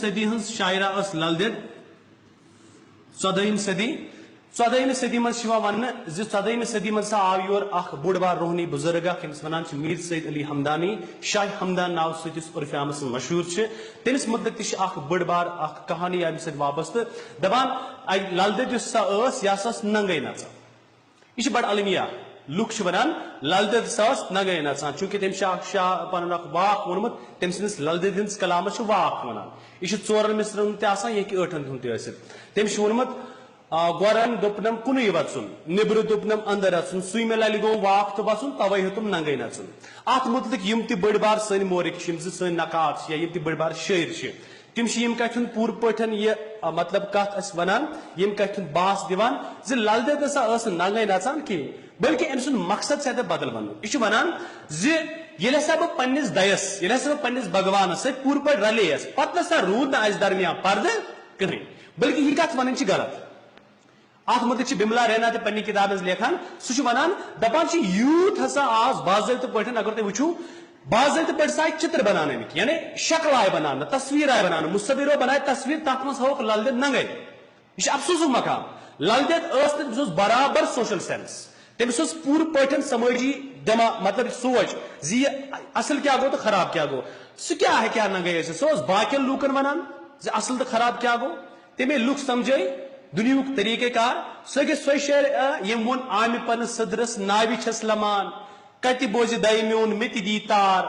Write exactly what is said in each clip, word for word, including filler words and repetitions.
صدی ہٕنٛز شاعرہ ٲس لل دٮ۪د۔ ژۄدٲہِم صدی، ژۄدٲہِمہِ صدی منٛز چھِ یِوان وننہٕ زِ ژۄدٲہِمہِ صدی منٛز ہسا آو یور اکھ بوٚڑ بار روحٲنی بُزرگ اکھ، ییٚمِس ونان چھِ میٖر سید علی ہمدانی، شاہ ہمدان ناوٕ سۭتۍ یُس عرفِ عامس منٛز مشہوٗر چھِ۔ تٔمِس مُتعلق تہِ چھِ اکھ بٔڑ بار اکھ کہانی اَمہِ سۭتۍ وابستہٕ۔ دپان، اَ، لل دٮ۪د یُس ہسا ٲس، یہِ ہسا ٲس ننگے نژان۔ یہِ چھِ بڑٕ المیہ۔ لُکھ چھِ ونان، لل دٮ۪د ہسا ٲس ننگے نژان، چونکہ تٔمۍ چھِ اکھ شاہ پنُن اکھ واکھ ووٚنمُت، تٔمۍ سٕنٛدِس لل دٮ۪د ہٕنٛدِس کلامس چھِ واکھ ونان۔ یہِ چھِ ژورن مصرن ہُنٛد تہِ آسان، یہِ ہیٚکہِ ٲٹھن ہُنٛد تہِ ٲسِتھ۔ تٔمۍ چھُ ووٚنمُت، آ، گۄرن دوٚپنم کُنُے وژُن، نیٚبرٕ دوٚپنم اندر اژُن، سُے مےٚ للہِ گوٚو واکھ تہٕ وژُن، توے ہیوٚتُم ننگے نژُن۔ اتھ متعلق یِم تہِ بٔڑۍ بار سٲنۍ مورخ چھِ، یِم زِ سٲنۍ نقاد چھِ یا یِم تہِ بٔڑۍ بار شٲعر چھِ، تِم چھِ یِم کتھِ ہُنٛد پوٗرٕ پٲٹھۍ یہِ، آ، مطلب، کتھ اسہِ ونان، یِم کتھِ ہُنٛد باس دِوان زِ لل دٮ۪د نسا ٲس نہٕ ننگے نژان کِہیٖنۍ، بلکہِ أمۍ سُنٛد مقصد چھُ اتہِ بدل ونُن۔ یہِ چھُ ونان زِ ییٚلہِ ہسا بہٕ پننِس دَیَس، ییٚلہِ ہسا بہٕ پننِس بھگوانس سۭتۍ پوٗرٕ پٲٹھۍ رلییس، پتہٕ نسا روٗد نہٕ اسہِ درمیان پردٕ کٕہٕنۍ، بلکہِ یہِ کتھ ونٕنۍ چھِ غلط۔ اتھ متعلق چھِ بملا رینا تہِ پننہِ کتابہِ منٛز لیکھان، سُہ چھُ ونان، دپان چھِ، یوٗت ہسا آس باضٲبطہٕ پٲٹھۍ، اگر تُہۍ وٕچھِو، باضٲبطہٕ پٲٹھۍ سا آیہِ چِتر بناونہٕ آمٕتۍ، یعنی شکل آیہِ بناونہٕ، تصویر آیہِ بناونہٕ، مصورو بنایہِ تصویر، تتھ منٛز ہٲوکھ لل دٮ۪د ننگے۔ یہِ چھُ افسوسُک مقام۔ لل دٮ۪د ٲس نہٕ، تٔمِس اوس برابر social sense، تٔمِس اوس پوٗرٕ پٲٹھۍ سمٲجی دٮ۪ماغ، مطلب سونچ زِ یہِ اصل کیٛاہ گوٚو تہٕ خراب کیٛاہ گوٚو۔ سُہ کیٛاہ ہیٚکہِ ہا ننگے ٲسِتھ؟ سُہ اوس باقین لوٗکن ونان زِ اصل تہٕ خراب کیٛاہ گوٚو۔ تٔمۍ لُکھ سمجھٲے دُنیہُک طریٖقہٕ کار۔ سُہ گژھِ سۄے شٲعر، آ، ییٚمۍ ووٚن، آمہِ پنہٕ سٕدرس ناوِ چھس لمان، کتہِ بوزِ دَے میون مےٚ تہِ دی تار۔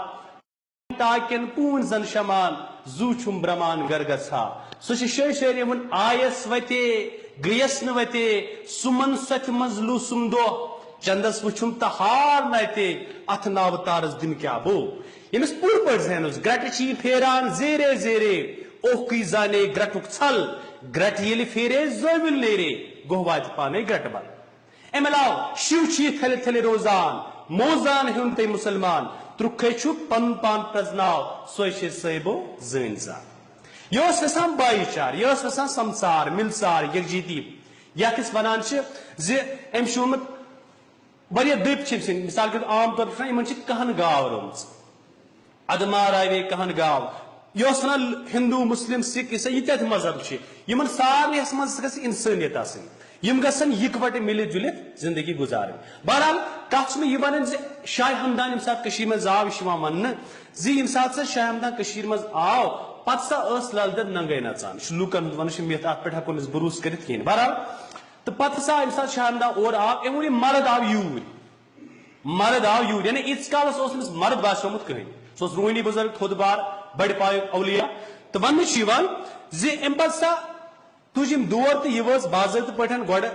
تاکٮ۪ن پوٗنۍ زن شمان، زُو چھُم برمان گر گژھا۔ سُہ چھُ شٲعر، شٲعر یِمن آیس وتے، گٔیس نہٕ وتے، سُمن سۄتھِ منٛز لوٗسُم دۄہ۔ چندس وُچھُم تہٕ ہار نتے، اتھ ناوٕ تارس دِن کیٛاہ بو۔ ییٚمِس پوٗرٕ پٲٹھۍ ذہن اوس، گرٹہٕ چھِ یہِ پھیران زیرے زیرے، اوکُے زانے گرٹُک ژھل، گرٹہٕ ییٚلہِ پھیرے زٲوِل نیرے، گوہ واتہِ پانے گرٹہٕ بل۔ امہِ علاوٕ شِو چھِ یہِ تھلہِ تھلہِ روزان، موزان ہیوٚن تٔمۍ مُسلمان، ترُکھے چھُ پنُن پان پرزناو، سۄے چھے صٲحبو زٲنۍ زان۔ یہِ اوس یژھان بھایی چار، یہِ اوس یژھان سمسار، ملسار، یکجہتی، یتھ أسۍ ونان چھِ زِ أمۍ چھُ ووٚنمُت، واریاہ دٔپۍ چھِ أمۍ سٕنٛدۍ، مثال کے طور عام طور چھِ وَنان، یِمن چھِ کہن گاو رٲومٕژ۔ ادما راوے کہن گاو۔ یہِ اوس ونان ہندو، مسلم، سکھ، عیسائی، یہِ تہِ اتہِ مذہب چھِ، یِمن سارنٕے یس منٛز گژھِ انسٲنیت آسٕنۍ۔ یِم گژھن یکوٹہٕ مِلِتھ جُلِتھ زندگی گُزارٕنۍ۔ بہرحال، کتھ چھِ مےٚ یہِ ونٕنۍ زِ شاہ ہمدان ییٚمہِ ساتہٕ کٔشیٖرِ منٛز آو، یہِ چھُ یِوان وننہٕ زِ ییٚمہِ ساتہٕ سا شاہ ہمدان کٔشیٖرِ منٛز آو، پتہٕ سا ٲس لل دٮ۪د ننگے نژان۔ یہِ چھُ لوٗکن ہُنٛد ونُن، چھُ مےٚ اتھ پٮ۪ٹھ ہٮ۪کو نہٕ أسۍ بروسہٕ کٔرِتھ کِہیٖنۍ۔ بہرحال، تہٕ پتہٕ ہسا ییٚمہِ ساتہٕ شاہ ہمدان اورٕ آو، أمۍ ووٚن، یہِ مرد آو یوٗرۍ۔ مرد آو یوٗرۍ، یعنی ییٖتِس کالس اوس أمِس مرد باسیومُت کٕہٕنۍ۔ سُہ اوس روحٲنی بُزرگ، تھوٚد بار، بڑِ پایُک اولیاء۔ تہٕ وننہٕ چھُ یِوان زِ اَمہِ پتہٕ سا تُج أمۍ دور تہٕ یہِ وٲژ باضٲبطہٕ پٲٹھۍ گۄڈٕ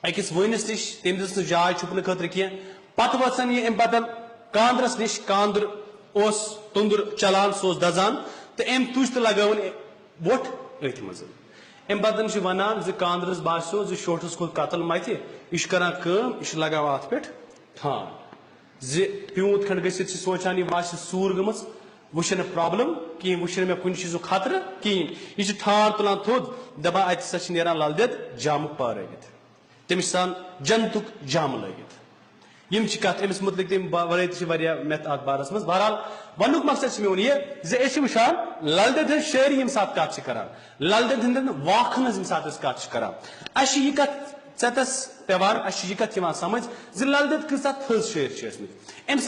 أکِس وٲنِس نِش، تٔمۍ دِژ نہٕ جاے چھُپنہٕ خٲطرٕ کینٛہہ۔ پتہٕ وٲژن یہِ اَمہِ پتہٕ کاندرس نِش، کاندر اوس توٚنٛدُر چلان، سُہ اوس دزان، تہٕ أمۍ تُج تہٕ لگٲوٕن وۄٹھ أتھۍ منٛز۔ اَمہِ پتہٕ چھِ ونان زِ کاندرس باسیو زِ شوٹھس کھوٚت قتل متہِ، یہِ چھُ کران کٲم، یہِ چھُ لگاوان اتھ پٮ۪ٹھ ٹھانڈ۔ زِ پیوٗنت کھنڈ گٔژھِتھ چھِ سونچان، یہِ باسہِ سوٗر گٔمٕژ، وۄنۍ چھُنہٕ problem کِہیٖنۍ، وۄنۍ چھُنہٕ مےٚ کُنہِ چیٖزُک خطرٕ کِہیٖنۍ۔ یہِ چھُ ٹھانڈ تُلان تھوٚد، دپان، اتہِ سا چھِ نیران لل دٮ۪د جامہٕ پٲرٲوِتھ، تٔمِس چھِ آسان جنتُک جامہٕ لٲگِتھ۔ یِم چھِ کتھ أمِس مُتعلق، تَمہِ با-، ورٲے تہِ چھِ واریاہ myth اتھ بارس منٛز۔ بہرحال، وننُک مقصد چھُ میون یہِ زِ أسۍ چھِ وٕچھان لل دٮ۪د ہٕنٛز شٲعری ییٚمہِ ساتہٕ کتھ چھِ کران، لل دٮ۪د ہٕنٛدٮ۪ن واکھن ہٕنٛز ییٚمہِ ساتہٕ أسۍ کتھ چھِ کران، اسہِ چھِ یہِ کتھ ژٮ۪تس پٮ۪وان، اسہِ چھِ یہِ کتھ یِوان سمجھ زِ لل دٮ۪د کۭژاہ تھٔز شٲعر چھِ ٲسمٕتۍ۔ أمۍ